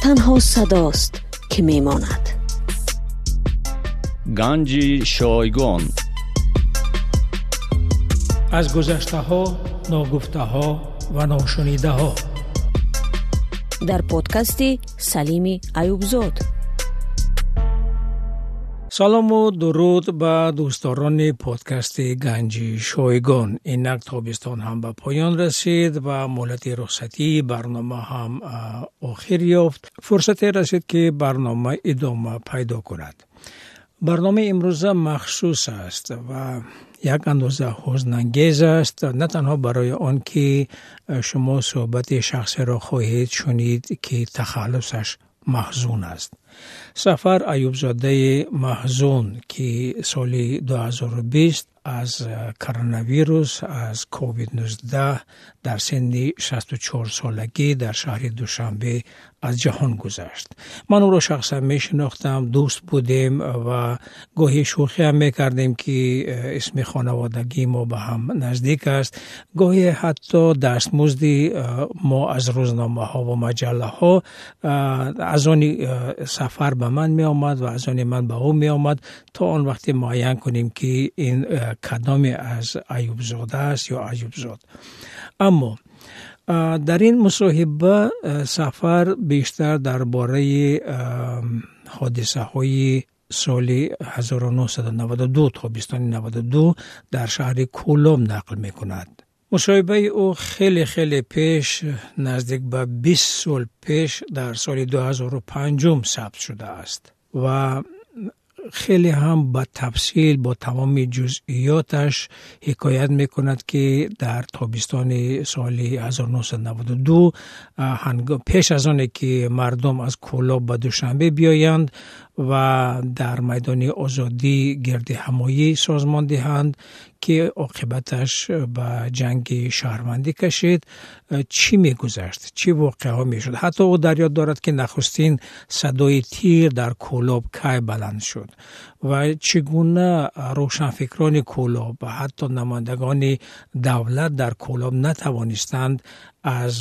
Танҳо садост, ки мемонад. Ганҷи шойгон. Аз гузаштаҳо, ногуфтаҳо ва ношунидаҳо. Дар подкасти Салими Аюбзод. Салому дуруд ба дӯстдорони подкасти Ганҷи шойгон. Инак тобистон ҳам ба поён расид ва муҳлати рухсатии барнома ҳам охир ёфт. Фурсате расид, ки барнома идома пайдо кунад. Барномаи имрӯза махсус аст ва як андоза ҳузнангез аст, на танҳо барои он ки шумо суҳбати шахсеро хоҳед шунид, ки тахаллусаш Маҳзун аст. Сафар Аюбзодаи Маҳзун, ки соли 2020 аз коронавирус, аз COVID-19 дар синни 64 солагӣ дар шаҳри Душанбе аз ҷаҳон гузашт. Ман ӯро шахсан мешинохтам, дӯст будем ва гоҳе шӯхӣ ҳам мекардем, ки исми хонаводагии мо ба ҳам наздик аст. Гоҳе ҳатто дастмузди мо аз рӯзномаҳо ва маҷаллаҳо аз они Сафар ба ман меомад ва аз они ман ба ӯ меомад, то он вақте муайян кунем, ки ин кадоме аз Аюбзода аст ё Аюбзод. Аммо дар ин мусоҳиба Сафар бештар дар бораи ҳодисаҳои соли 1992, тобистони 92 дар шаҳри Кӯлоб нақл мекунад. Мусоҳибаи ӯ хеле хеле пеш, наздик ба 20 сол пеш, дар соли 2005 сабт шудааст ва хеле ҳам ба тафсил бо тамоми ҷузъиёташ ҳикоят мекунад, ки дар тобистони соли 1992, пеш аз оне ки мардум аз Кӯлоб ба Душанбе биёянд ва дар майдони Озодӣ гирдиҳамоӣ созмон диҳанд, ки оқибаташ ба ҷанги шаҳрвандӣ кашид, чӣ мегузашт, чӣ воқеаҳо мешуд. Ҳатто ӯ дар ёд дорад, ки нахустин садои тир дар Кӯлоб кай баланд шуд ва чӣ гуна рӯшанфикрони Кӯлоб ва ҳатто намояндагони давлат дар Кӯлоб натавонистанд аз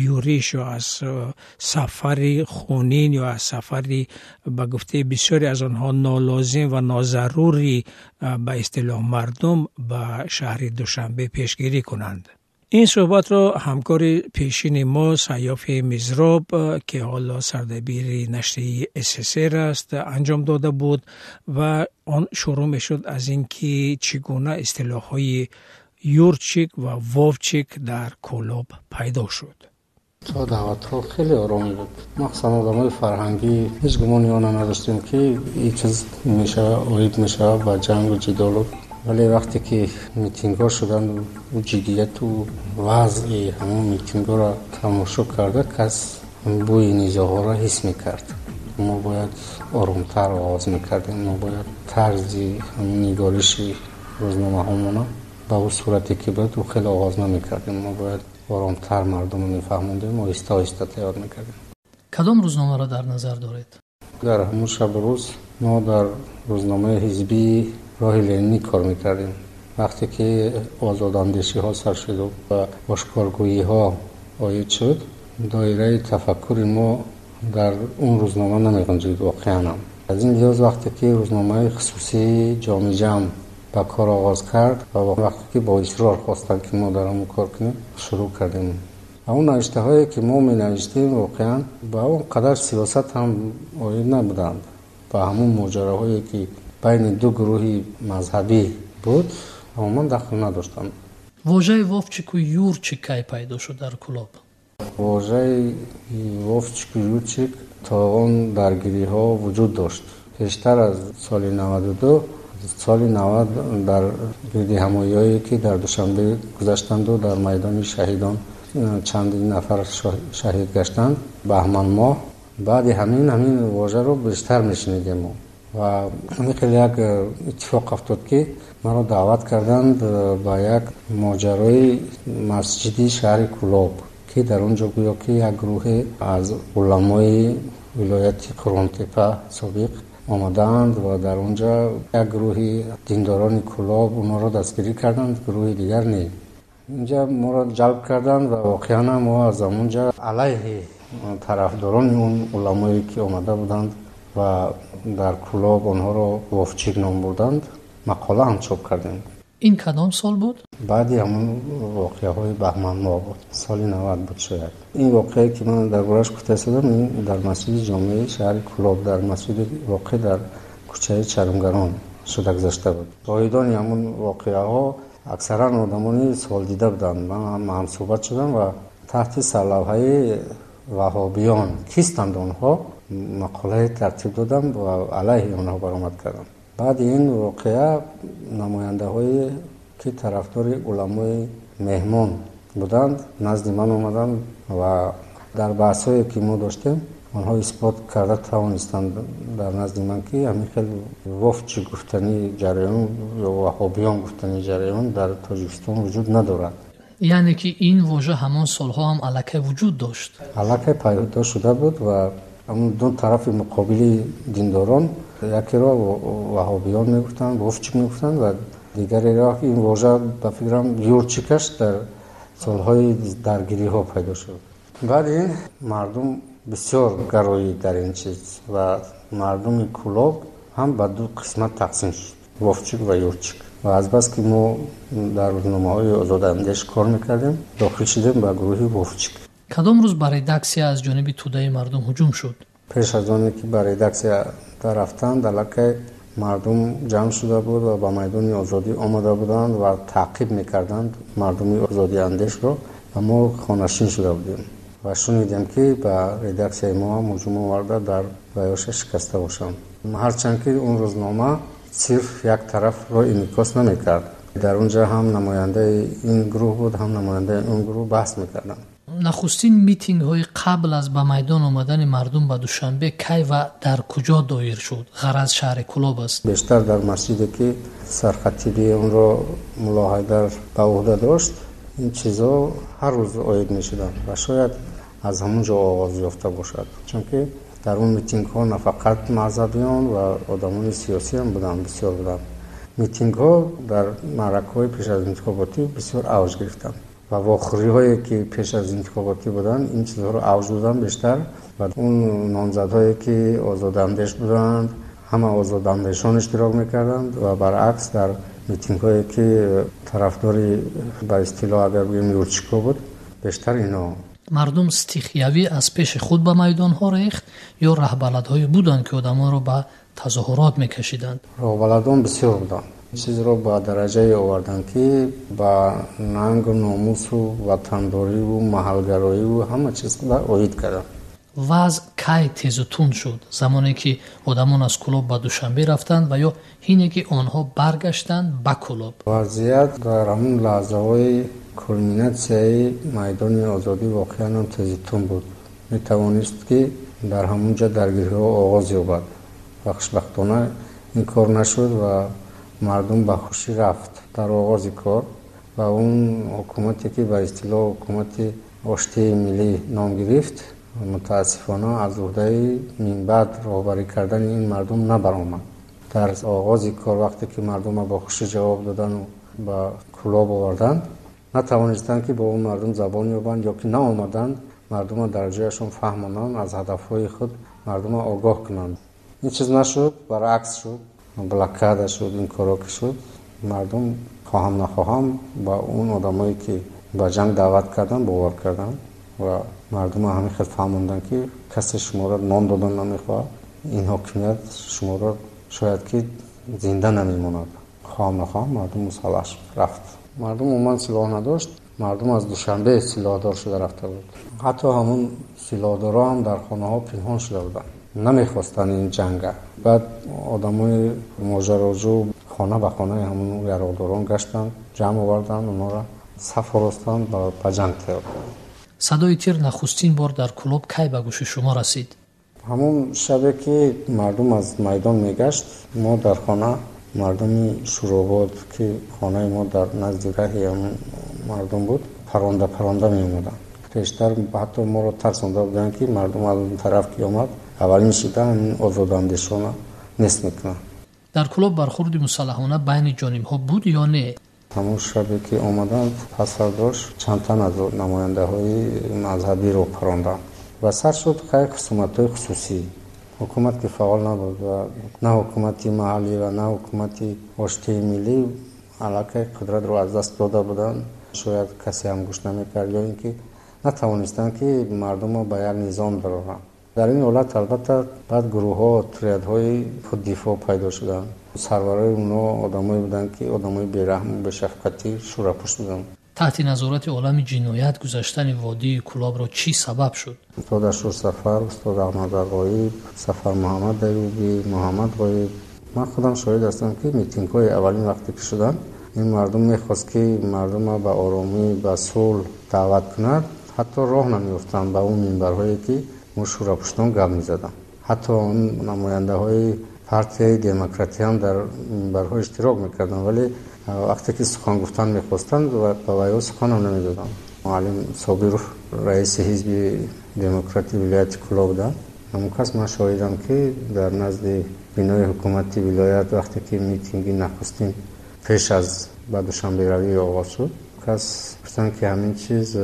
юриш ё аз сафари хунин ё аз сафари, ба гуфтаи бисёре аз онҳо, нолозим ва нозарури ба истилоҳ мардум ба шаҳри Душанбе пешгирӣ кунанд. Ин суҳбатро ҳамкори пешини мо Саёфи Мизроб, ки ҳоло сардабири нашрияи СССР аст, анҷом дода буд ва он шурӯъ мешуд аз ин ки чӣ гуна истилоҳҳои Юрчик ва Вовчик дар Кӯлоб пайдо шуд. То даъватҳо хеле ором буд. Махсусан одамои фарҳангӣ ҳеҷ гумони она надоштем, ки ин чиз мешава, оид мешава ба ҷангу ҷидолу. Вале вақте ки митингҳо шуданд, ҷиддияту вазъи ҳамон митингҳоро тамошо карда, кас бӯи низоъҳоро ҳис мекард. Мо бояд оромтар оғоз мекардем, мо бояд тарзи нигориши рӯзномаҳомона ба ӯ сурате ки буд, ӯ хеле оғоз намекардем. Мо бояд оромтар мардумро мефаҳмондем, оҳиста оҳиста тайёр мекардем. Кадом рӯзномаро дар назар доред? Дар ҳамон шабу рӯз мо дар рӯзномаи ҳизбии Роҳи Ленинӣ кор мекардем. Вақте ки озодандешиҳо сар шуду ва ошкоргӯиҳо оид шуд, доираи тафаккури мо дар он рӯзнома намеғунҷид воқеанам. Аз ин лиҳоз, вақте ки рӯзномаи хусусии Ҷоми Ҷам ба кор оғоз кард ва вақте ки бо исрор хостанд, ки мо дар ҳамон кор кунем, шурӯъ кардем. Он навиштаҳое ки мо менавиштем, воқеан ба он қадар сиёсат ҳам оид набуданд. Ба ҳамон моҷараҳое ки байни ду гурӯҳи мазҳабӣ буд, умуман дахл надоштанд. Вожаи Вовчику Юрчик кай пайдо шуд дар Кӯлоб? Вожаи Вовчику Юрчик то он даргириҳо вуҷуд дошт. Пештар аз соли 92, соли 90, дар гирдиҳамоиҳое ки дар Душанбе гузаштанду дар майдони Шаҳидон чандин нафар шаҳид гаштанд баҳман моҳ, баъди ҳамин вожаро бештар мешунидем мо. Ва ҳамин хел як иттифоқ афтод, ки маро даъват карданд ба як моҷарои масҷиди шаҳри Кӯлоб, ки дар он ҷо гӯё ки як гурӯҳе аз уламои вилояти Қурғонтепа собиқ омадаанд ва дар он ҷо як гурӯҳи диндорони Кӯлоб онҳоро дастгирӣ карданд, гурӯҳи дигар не. Инҷа моро ҷалб карданд ва воқеан мо аз ҳамон ҷо алайҳи Тарафдорони он уламое ки омада буданд ва дар Кӯлоб онҳоро Вовчик ном бурданд, мақола ҳам чоп кардем. Ин кадом сол буд? Баъди ҳамон воқеаҳои баҳманмоҳ буд, соли 90 буд шояд. Ин воқеае ки ман дар борааш гуфта истодам, ин дар масҷиди ҷомеи шаҳри Кӯлоб, дар масҷиди воқеъ дар кӯчаи Чармгарон шуда гузашта буд. Шоҳидони ҳамон воқеаҳо аксаран одамони солдида буданд. Ман ҳам ҳамсӯҳбат шудам ва таҳти сарлавҳаи ваҳобиён кистанд онҳо мақолае тартиб додам ва алайҳи онҳо баромад кардам. Баъди ин воқеа намояндаҳое ки тарафдори уламои меҳмон буданд назди ман омаданд ва дар баҳсҳое ки мо доштем онҳо исбот карда тавонистанд дар назди ман, ки ҳамин хел Вовчи гуфтани ҷараён ё ваҳобиён гуфтани ҷараён дар Тоҷикистон вуҷуд надорад. Яъне ки ин вожа ҳамон солҳо ҳам аллакай вуҷуд дошт? Аллакай пайдо шуда буд ва ҳамон ду тарафи муқобили диндорон якеро ваҳобиён мегуфтанд, Вовчик мегуфтанд ва дигареро ин вожа ба фикрам юрчикаш дар солҳои даргириҳо пайдо шуд. Баъд ин мардум бисёр гароид дар ин чиз ва мардуми Кӯлоб ҳам ба ду қисмат тақсим шуд, Вовчик ва юрчик. Ва азбаски мо дар рӯзномаҳои озодандеш кор мекардем, дохил шудем ба гурӯҳи Вовчик. Кадом рӯз ба редаксия аз ҷониби тӯдаи мардум ҳуҷум шуд? Пеш аз оне ки ба редаксия рафтанд, аллакай мардум ҷамъ шуда буд ва ба майдони Озодӣ омада буданд ва таъқиб мекарданд мардуми озодиандешро ва мо хонашин шуда будем ва шунидем ки ба редаксияи мо ҳам ҳуҷум оварда дар ваёша шикаста бошанд. Ҳарчанд ки он рӯзнома сирф як тарафро инъикос намекард, дар он ҷо ҳам намояндаи ин гурӯҳ буд, ҳам намояндаи он гурӯҳ баҳс мекарданд. Нахустин митингҳои қабл аз ба майдон омадани мардум ба Душанбе кай ва дар куҷо доир шуд? Ғараз шаҳри Кӯлоб аст. Бештар дар масҷиде ки сархатиби онро Мулло Ҳайдар ба уҳда дошт, ин чизҳо ҳар рӯз оид мешуданд ва шояд аз ҳамон ҷо оғоз ёфта бошад, чунки дар он митингҳо на фақат мазҳабиён ва одамони сиёсӣ ҳам буданд, бисёр буданд. Митингҳо дар маъракаҳои пеш аз интихоботӣ бисёр авҷ гирифтанд ва вохӯриҳое ки пеш аз интихоботӣ буданд, ин чизҳоро авҷ доданд бештар ва он номзадҳое ки озодандеш буданд, ҳама озодандешон иштирок мекарданд ва баръакс дар митингҳое ки тарафдори ба истилоҳ агар бигӯем юрчико буд, бештар ино. Мардум стихиявӣ аз пеши худ ба майдонҳо рехт ё раҳбаладҳое буданд, ки одамонро ба тазоҳурот мекашиданд? Роҳбаладон бисёр буданд. Чизро ба дараҷае оварданд, ки ба нангу номусу ватандориву маҳалгароиву ҳама чиз оид карданд. Вазъ кай тезу тунд шуд? Замоне ки одамон аз Кӯлоб ба Душанбе рафтанд ва ё ҳине ки онҳо баргаштанд ба Кӯлоб? Вазъият дар ҳамон лаҳзаҳои кулминатсияи майдони Озодӣ воқеан ҳам тезу тунд буд. Метавонист ки дар ҳамон ҷо даргириҳо оғоз ёбад ва хушбахтона ин кор нашуд ва мардум ба хушӣ рафт дар оғози кор ва он ҳукумате ки ба истилоҳ ҳукумати оштии миллӣ ном гирифт, мутаассифона аз уҳдаи минбаъд роҳбарӣ кардани ин мардум набаромад. Дар оғози кор вақте ки мардумро бо хушӣ ҷавоб додану ба Кӯлоб оварданд, натавонистанд ки бо он мардум забон ёбанд ё ки наомаданд мардумро дар ҷояшон фаҳмонанд, аз ҳадафҳои худ мардумро огоҳ кунанд. Ин чиз нашуд, баръакс шуд, блокада шуд, ин коро ки шуд, мардум хоҳам нахоҳам ба он одамое ки ба ҷанг даъват карданд бовар карданд ва мардумро ҳамин хел фаҳмонданд, ки касе шуморо нон додан намехоҳад, ин ҳокимият шуморо шояд ки зинда намемонад. Хоҳам нахоҳам мардум мусаллаҳ шуд, рафт. Мардум умуман силоҳ надошт, мардум аз Душанбе силоҳдор шуда рафта буд. Ҳатто ҳамон силоҳдорҳо ҳам дар хонаҳо пинҳон шуда буданд, намехостанд ин ҷанга. Баъд одамои можароҷӯ хона ба хонаи ҳамон яроқдорон гаштанд, ҷамъ оварданд, онҳоро саф оростанд ва ба ҷанг тайёр карданд. Садои тир нахустин бор дар Кӯлоб кай ба гӯши шумо расид? Ҳамон шабе ки мардум аз майдон мегашт, мо дар хона мардуми Шӯробод, ки хонаи мо дар назди раҳи ҳамон мардум буд, паронда паронда меомаданд. Пештар ҳатто моро тарсонда буданд, ки мардум аз он тараф ки омад, аввалин шида ҳамин озодандешона нест мекунанд. Дар Кӯлоб бархӯрди мусаллаҳона байни ҷонибҳо буд ё не? Ҳамон шабе ки омаданд, пас фардош чанд тан аз намояндаҳои мазҳабиро паронданд. Ва сар шуд хайр хусуматҳои хусусӣ. Ҳукумат ки фаъол набуд ва на ҳукумати маҳаллӣ ва на ҳукумати оштии миллӣ аллакай қудратро аз даст дода буданд. Шояд касе ҳам гӯш намекард ё ин ки натавонистанд, ки мардумро ба як низом дароранд. Дар ин ҳолат, албатта, баъд гурӯҳҳо, отрядҳои худдифоъ пайдо шуданд. Сарварои онҳо одамое буданд, ки одамои бераҳму бешафқатӣ, шӯрапӯш буданд. Таҳти назорати олами ҷиноят гузаштани водии Кӯлобро чӣ сабаб шуд? Устод Ашур Сафар, устод Аҳмад Ғоиб, Сафар Муҳаммад Аюбӣ, Муҳаммад Ғоиб. Ман худам шоҳид ҳастам, ки митингҳои аввалин вақте ки шуданд, ин мардум мехост, ки мардумро ба оромӣ, ба сулҳ даъват кунад. Ҳатто роҳ намеёфтанд ба он минбарҳое, ки мо шӯрапӯштон гап мезадам. Ҳатто он намояндаҳои партияи демократӣ ҳам дар минбарҳо иштирок мекарданд, вале вақте ки сухан гуфтан мехостанд, ба вайҳо суханам намедоданд. Муаллим Собиров раиси ҳизби демократи вилояти Кӯлоб буданд. Ҳамон кас, ман шоҳидам, ки дар назди бинои ҳукумати вилоят, вақте ки митинги нахустин пеш аз ба Душанберавӣ оғоз шуд, кас гуфтанд, ки ҳамин чиз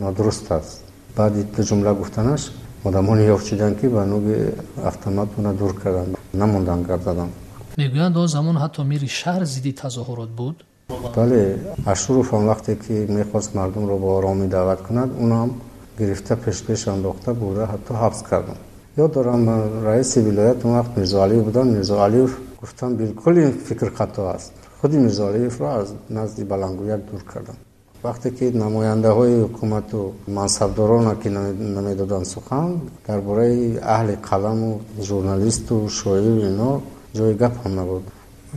нодуруст аст. Баъди ду ҷумла гуфтанаш одамоне ёфт шуданд, ки ба нуги автомат уна дур карданд, намонданд гап задан. Мегӯянд, он замон ҳатто мири шаҳр зидди тазоҳурот буд. Бале, Ашуров ҳам вақте ки мехост мардумро ба оромӣ даъват кунад, унам гирифта, пешпеш андохта, бурда, ҳатто ҳабс карданд. Ёд дорам, раиси вилоят он вақт Мирзоалиев буданд. Мирзоалиев гуфтанд, билкул ин фикр хато аст. Худи Мирзоалиевро аз назди баландгӯяк дур карданд. Вақте ки намояндаҳои ҳукумату мансабдорона ки намедоданд сухан, дар бораи аҳли қаламу журналисту шоиру ино ҷои гап ҳам набуд.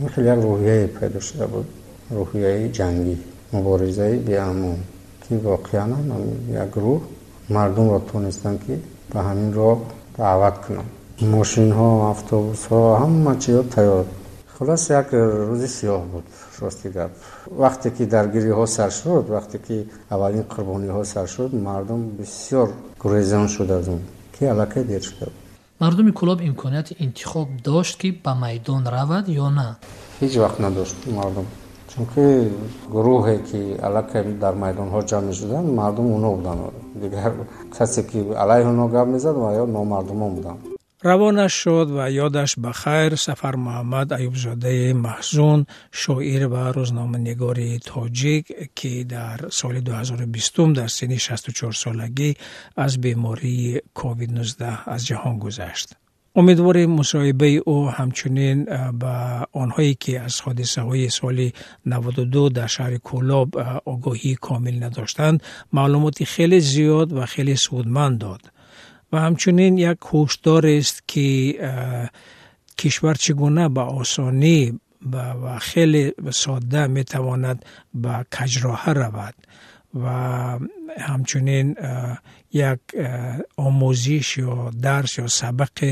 Ин хеле як рӯҳияе пайдо шуда буд, рӯҳияи ҷангӣ, муборизаи беамон, ки воқеан ҳам як гурӯҳ мардумро тонистанд, ки ба ҳамин роҳ даъват кунанд. Мошинҳо, автобусҳо, ҳама чизҳо тайёр. Хулос, як рӯзи сиёҳ буд, рости гап. Вақте ки даргириҳо сар шуд, вақте ки аввалин қурбониҳо сар шуд, мардум бисёр гурезон шуд аз он, ки аллакай дер шуда буд. Мардуми Кӯлоб имконияти интихоб дошт, ки ба майдон равад ё на? Ҳеҷ вақт надошт мардум, чунки гурӯҳе ки аллакай дар майдонҳо ҷамъ мешуданд, мардум оно буданд. Дигар касе ки алайҳи оно гап мезад, ва ё номардумон буданд. Равонаш шуд ва ёдаш ба хайр Сафар Муҳаммад Аюбзодаи Маҳзун, шоир ва рӯзноманигори тоҷик, ки дар соли 2020 дар синни 64 солагӣ аз бемории COVID-19 аз ҷаҳон гузашт. Умедворем, мусоҳибаи ӯ ҳамчунин ба онҳое, ки аз ҳодисаҳои соли 92 дар шаҳри Кӯлоб огоҳии комил надоштанд, маълумоти хеле зиёд ва хеле судманд дод ва ҳамчунин як ҳушдорест, ки кишвар чӣ гуна ба осонӣ ва хеле содда метавонад ба каҷроҳа равад ва ҳамчунин як омӯзиш ё дарс ё сабақе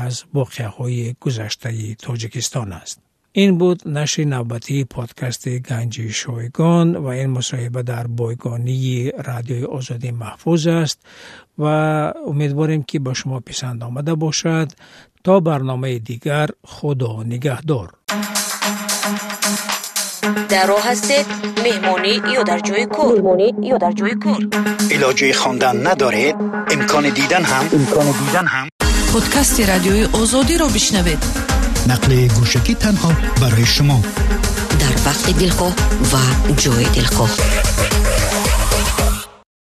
аз воқеаҳои гузаштаи Тоҷикистон аст. Ин буд нашри навбатии подкасти Ганҷи шойгон ва ин мусоҳиба дар бойгонии Радиои Озодӣ маҳфуз аст ва умедворем, ки ба шумо писанд омада бошад. То барномаи дигар, Худо нигаҳдор. Дар роҳ ҳастед, меҳмонӣ ё дар ҷои кор, меҳмонӣ ё дар ҷои кор, илоҷи хондан надоред, имкони дидан ҳам, имкони дидан ҳам, Подкасти Радиои Озодиро бишнавед. Нақли гӯшакӣ танҳо барои шумо. Дар вақти дилхоҳ ва ҷои дилхоҳ.